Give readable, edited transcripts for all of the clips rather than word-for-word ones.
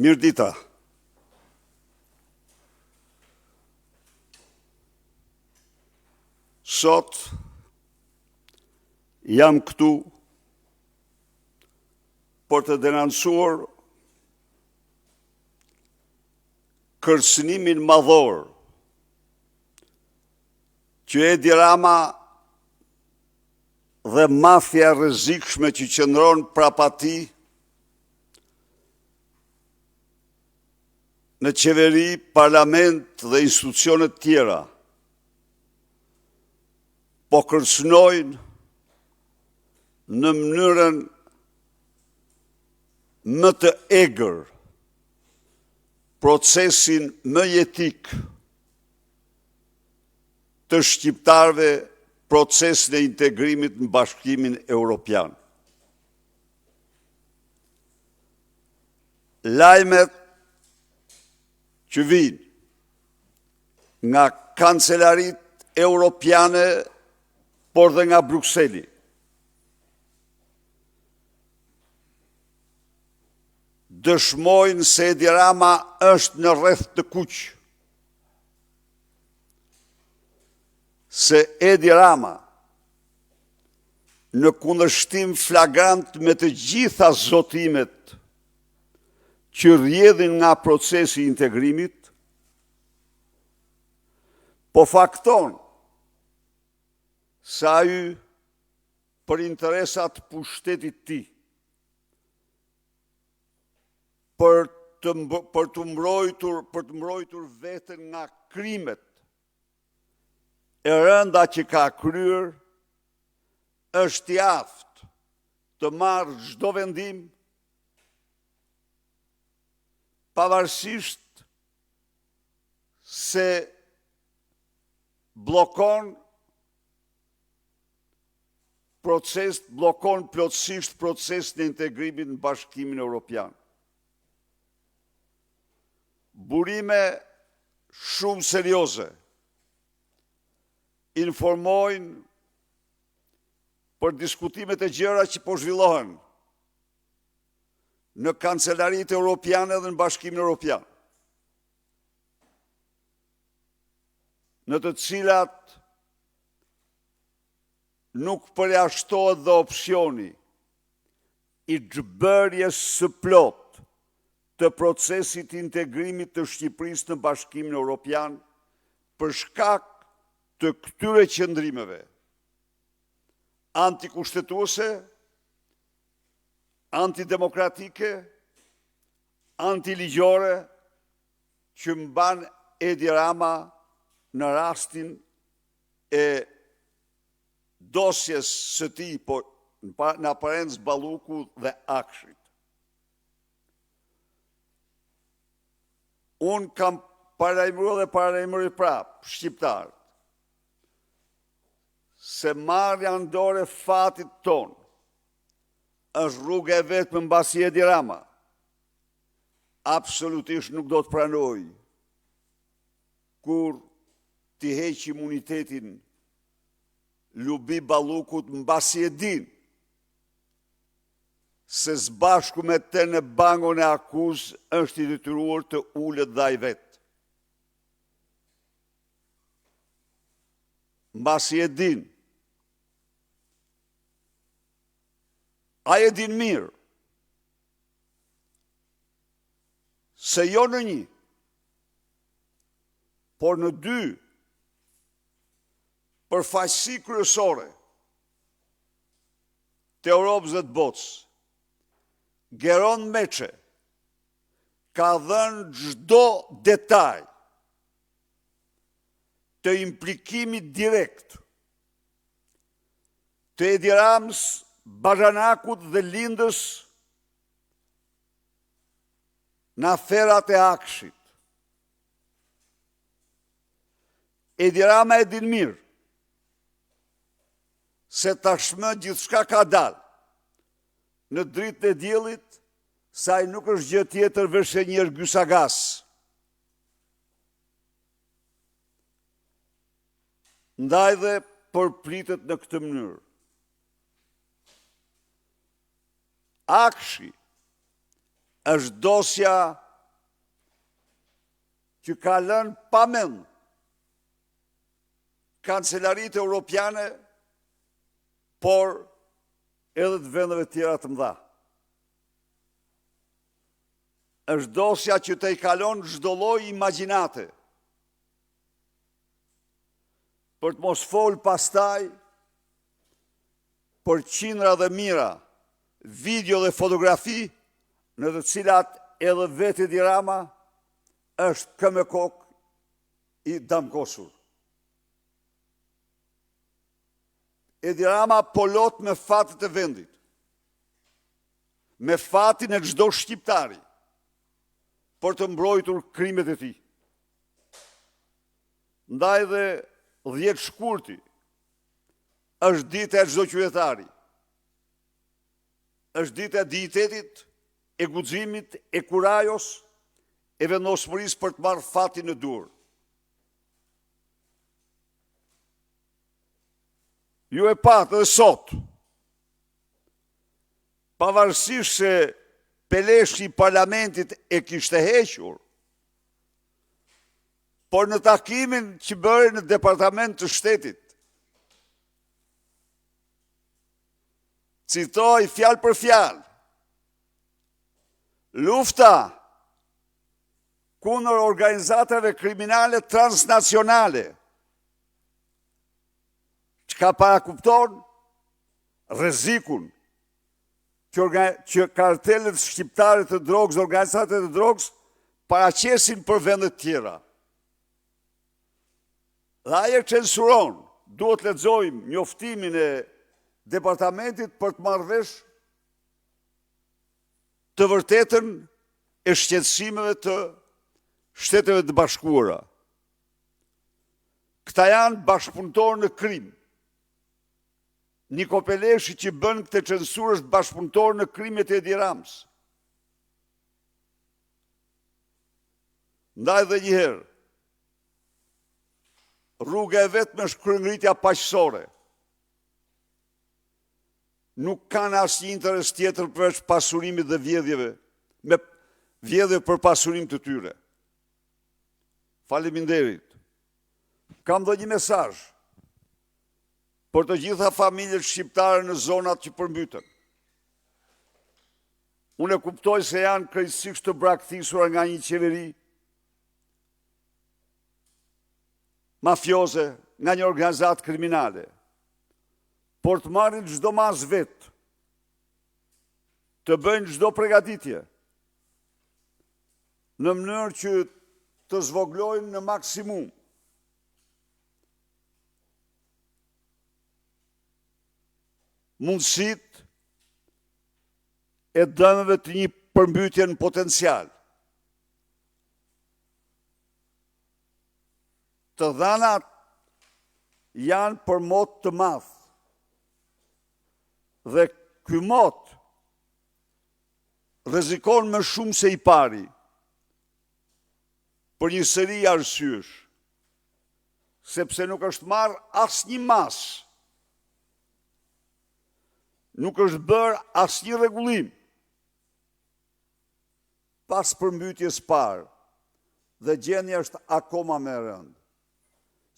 Mirëdita. Sot jam këtu për të denoncuar kërcënimin madhor që Edi Rama dhe mafia e rrezikshme që qëndron prapa tij në qeveri, parlament dhe institucione të tjera, po kërcënojnë në mënyrën më të egër procesin më jetik të shqiptarëve, procesin e integrimit në Bashkimin Europian. Lajmet që vijnë nga kancelaritë europiane, por dhe nga Brukseli, dëshmojnë se Edi Rama është në rreth të kuq, se Edi Rama në kundërshtim flagrant me të gjitha zotimet që rrjedhin nga procesi i integrimit, po fakton se ai për interesa të pushtetit të tij, për të për të mbrojtur, për të mbrojtur veten nga krimet e rënda që ka kryer, është i aftë të marrë çdo vendim, pavarësisht se bllokon proces, bllokon plotësisht procesin e integrimit në Bashkimin Europian. Burime shumë serioze informojnë për diskutimet e gjera që po zhvillohen në kancelaritë europiane dhe në Bashkimin Europian, në të cilat nuk përjashtohet dhe opsioni i zhbërjes së plotë të procesit të integrimit të Shqipërisë në Bashkimin Europian për shkak të këtyre qëndrimeve antikushtetuese, antidemokratike, antiligjore që mban Edi Rama në rastin e dosjes së tij, po në aparencë Balluku dhe AKSHI-t. Unë kam paralajmëruar dhe paralajmëroj prapë shqiptarët se marrja në dorë e fatit tonë është rruga e vetme mbasi Edi Rama absolutisht nuk do të pranojë kurrë t'i heqë imunitetin Lubi Ballukut mbasi e din se së bashku me të në bangon e akuzës është i detyruar të ulet dhe ai vetë. Mbasi e din, ai e din mirë se jo në një, por në dy përfaqësi kryesore të Europës dhe të botës, Gerond Meçe ka dhënë çdo detaj të implikimit direkt të Edi Ramës, baxhanakut dhe Lindës në aferat e AKSHI-t. Edi Rama e din mirë se tashmë gjithçka ka dalë në dritën e diellit, se ai nuk është gjë tjetër veçse një Ergys Agas. Ndaj dhe përpëlitet në këtë mënyrë. AKSHI është dosja që ka lënë pa mend kancelaritë europiane, por edhe të vendeve të tjera të mëdha. Është dosja që tejkalon çdo lloj imagjinate. Për të mos folur pastaj për qindra dhe mijëra video dhe fotografi në të cilat edhe vetë Edi Rama është këmbë e kokë i damkosur. Edi Rama po lot me fatet e vendit, me fatin e çdo shqiptari për të mbrojtur krimet e tij. Ndaj dhe 10 shkurti është dita e çdo qytetari. Është dita e dinjitetit, e guximit, e kurajos, e vendosmërisë për të marrë fatin në duar. Ju e patë edhe sot, pavarësisht se Peleshi i parlamentit e kishte hequr, por në takimin që bëri në Departament të Shtetit, citoi fjalë për fjalë, lufta kundër organizatave kriminale transnacionale, çka parakupton rrezikun që, që kartelet shqiptare të drogës dhe organizatat e drogës paraqesin për vendet e tjera. Dhe ai e censuron, duhet të lexojmë njoftimin e departamentit për të marrë vesh të vërtetën e shqetësimeve të Shteteve të Bashkuara. Këta janë bashkëpunëtorë në krim. Niko Peleshi që bën këtë censurë është bashkëpunëtor në krimet e Edi Ramës. Ndaj dhe një herë, rruga e vetme është kryengritja paqësore. Nuk kanë asnjë interes tjetër përveç pasurimit dhe vjedhjeve, me vjedhje për pasurim të tyre. Faleminderit. Kam dhe një mesazh për të gjitha familjet shqiptare në zonat që përmbyten. Unë e kuptoj se janë krejtësisht të braktisura nga një qeveri mafioze, nga një organizatë kriminale. Por të marrin çdo masë vetë, të bëjnë çdo pregatitje, në mënyrë që të zvogëlojnë në maksimum mundësitë e dëmeve të një përmbytje në potencial. Të dhënat janë për mot të madh. Dhe ky mot rrezikon më shumë se i pari për një seri arsyesh, sepse nuk është marrë asnjë masë, nuk është bërë asnjë rregullim pas përmbytjes së parë dhe gjendja është akoma më e rëndë.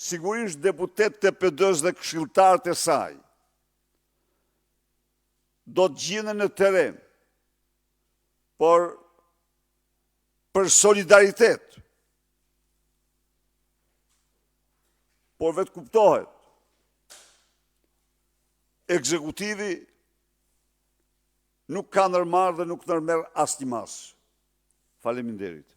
Sigurisht deputetët e PD-së dhe këshilltarët e saj do të gjinden në terren, por për solidaritet, por vetëkuptohet, ekzekutivi nuk ka ndërmarrë dhe nuk ndërmerr asnjë masë. Faleminderit.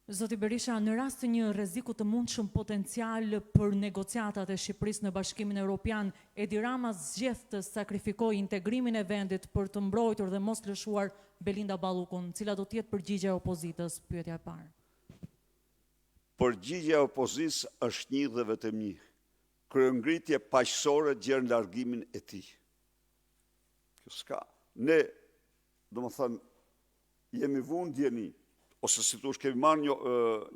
Zoti Berisha, në rast të një rreziku të mundshëm potencial për negociatat e Shqipërisë në Bashkimin Europian, Edi Rama zgjedh të sakrifikojë integrimin e vendit për të mbrojtur dhe mos lëshuar Belinda Ballukun. Cila do të jetë përgjigja e opozitës? Pyetja e parë. Përgjigja e opozitës është një dhe vetëm një. Kryengritje paqësore gjer në largimin e tij. Kjo s'ka. Ne, domethënë, jemi vu në dijeni, ose si të thuash kemi marrë një,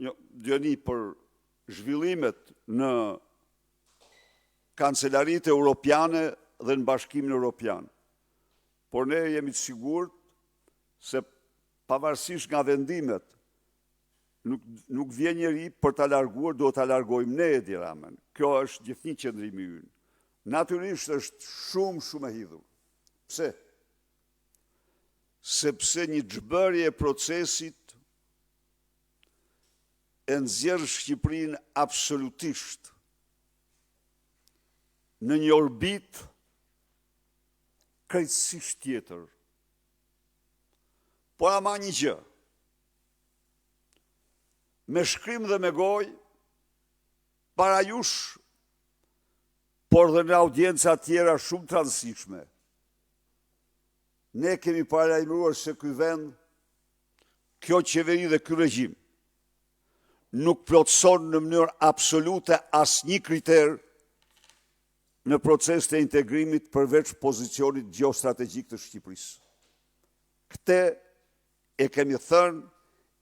një dijeni për zhvillimet në kancelaritë europiane dhe në Bashkimin Europian. Por ne jemi të sigurt se pavarësisht nga vendimet. Nuk, nuk vjen njeri për ta larguar, duhet ta largojmë ne Edi Ramën. Kjo është gjithnjë qëndrimi ynë. Natyrisht është shumë, shumë e hidhur. Pse? Sepse një zhbërje e procesit e nxjerr Shqipërinë absolutisht në një orbitë krejtësisht tjetër. Por ama një gjë, me shkrim dhe me gojë, para jush, por dhe në audienca tjera shumë të rëndësishme. Ne kemi paralajmëruar se ky vend, kjo qeveri dhe ky regjim, nuk plotëson në mënyrë absolute asnjë kriter në procesin e integrimit përveç pozicionit gjeostrategjik të Shqipërisë. Këtë e kemi thënë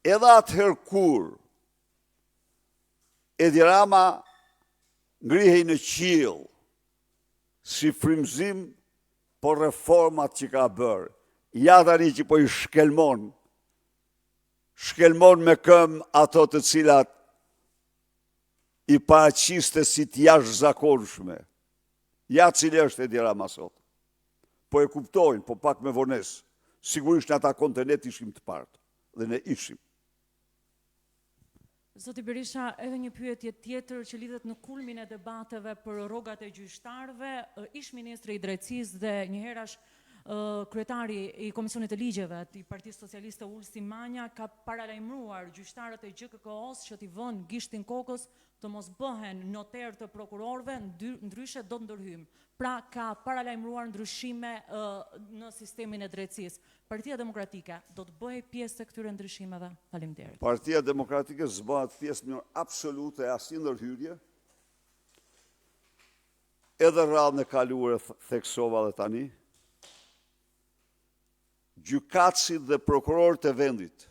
edhe atëherë kur Edi Rama ngrihej në qiell si frymëzim për reformat që ka bërë. Ja tani që po i shkelmon, shkelmon me këmbë ato të cilat i paraqiste si të jashtëzakonshme. Ja cili është Edi Rama sot. Po e kuptojnë, po pak me vonesë. Sigurisht na takonte ne të ishim të parët dhe ne ishim. Zoti Berisha, edhe një pyetje tjetër që lidhet në kulmin e debateve për rrogat e gjyqtarëve, ish-ministri i Drejtësisë dhe njëherash kryetari i Komisionit të Ligjeve i Partisë Socialiste Ulsi Manja ka paralajmëruar gjyqtarët e GJKKO-së që t'i vënë gishtin kokës të mos bëhen noterë të prokurorëve, ndryshe do të ndërhyjmë. Pra ka paralajmëruar ndryshime në sistemin e drejtësisë. Partia Demokratike do të bëhej pjesë e këtyre ndryshimeve? Faleminderit. Partia Demokratike s'bëhet pjesë në mënyrë absolute e asnjë ndërhyrje. Edhe radhën e kaluar e theksova dhe tani. Gjykatësit dhe prokurorët e vendit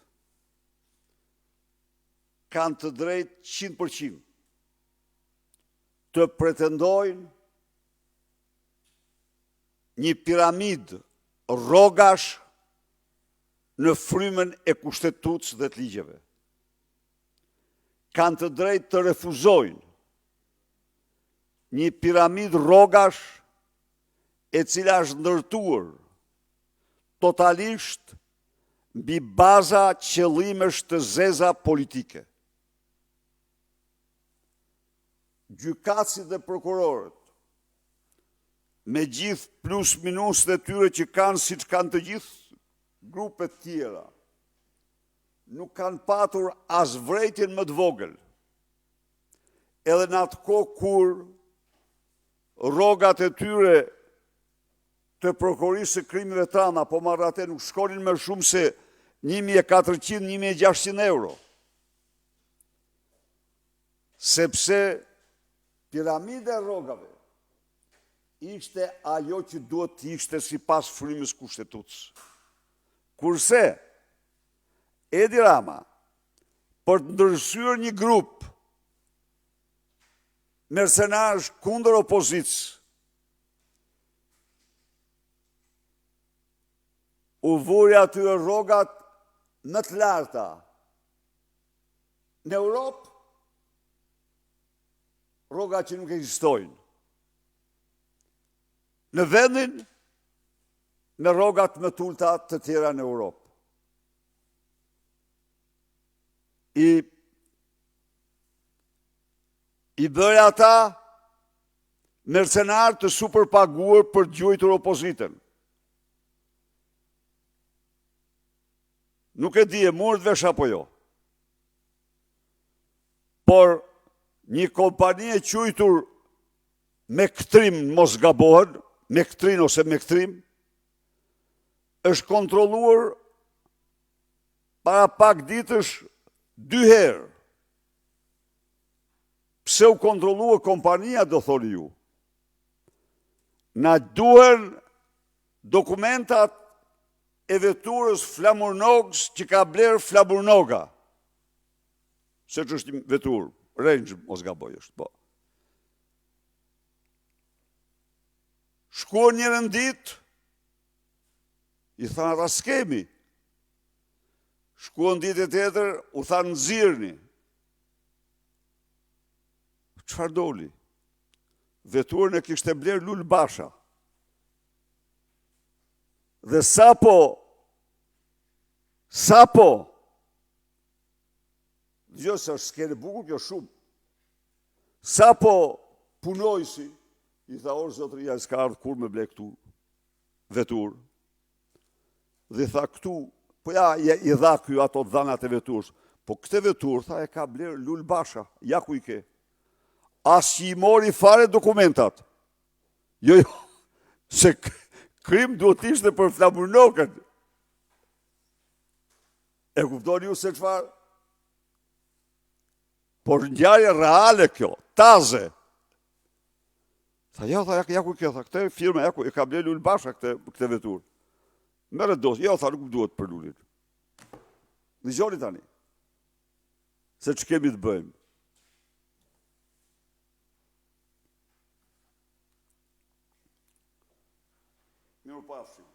kanë të drejtë 100% të pretendojnë një piramidë rrogash në frymën e kushtetutës dhe të ligjeve. Kanë të drejtë të refuzojnë një piramidë rrogash e cila është ndërtuar totalisht mbi baza qëllimesh të zeza politike. Gjykatësit dhe prokurorët, me gjithë plus minuset e tyre që kanë siç kanë të gjithë grupet tjera, nuk kanë patur as vërejtjen më të vogël. Edhe në atë kohë kur rrogat e tyre të prokurorisë së krimeve të rënda, po marr atë nuk shkonin më shumë se 1400-1600 euro. Sepse piramida e rrogave ishte ajo që duhet të ishte sipas frymës kushtetutës. Kurse Edi Rama për të ndërsyer një grup mercenarësh kundër opozitës u vuri atyre rrogat më të larta në Europë, rroga që nuk ekzistojnë. Në vendin me rrogat më të ulëta të tjera në Europë. I i bëri ata mercenarë të superpaguar për të gjuajtur opozitën. Nuk e di e morët vesh apo jo. Por një kompani e quajtur Mektrim, mos gabohem, Mektrin ose Mektrim, është kontrolluar para pak ditësh dy herë. Pse u kontrollua kompania, do thoni ju? Na duhen dokumentat e veturës Flamur Nogës që ka blerë Flamur Noga. Se që është një veturë, Range, mos gaboj është, po. Shkuan njërën ditë, i thanë ata s'kemi. Shkuan ditën tjetër, u tha nxirrni. Çfarë doli? Veturën e kishte blerë Lul Basha. Dhe sapo, sapo, dëgjo se është skenë e bukur kjo shumë, sapo punonjësi, i tha or zotëria, s'ka ardhë kurrë me ble këtu, veturë, Dhe i tha këtu, po ja, ja i dha ky ato dhanat e veturës. Po këtë veturë, tha, e ka blerë Lul Basha, ja ku i ke. As që i mori fare dokumentat. Jo, jo, se krim duhet të ishte për Flamur Nokën. E kuptoni ju se çfarë? Por ngjarje reale kjo, taze. Tha, jo, tha, ja ku ke, tha, këtë firma, ja ku, e ka blerë Lul Basha këtë, këtë veturë. Merre dosjen, jo, tha, nuk duhet për Lulin. Dëgjoni tani, se ç'kemi të bëjmë. Mirupafshim.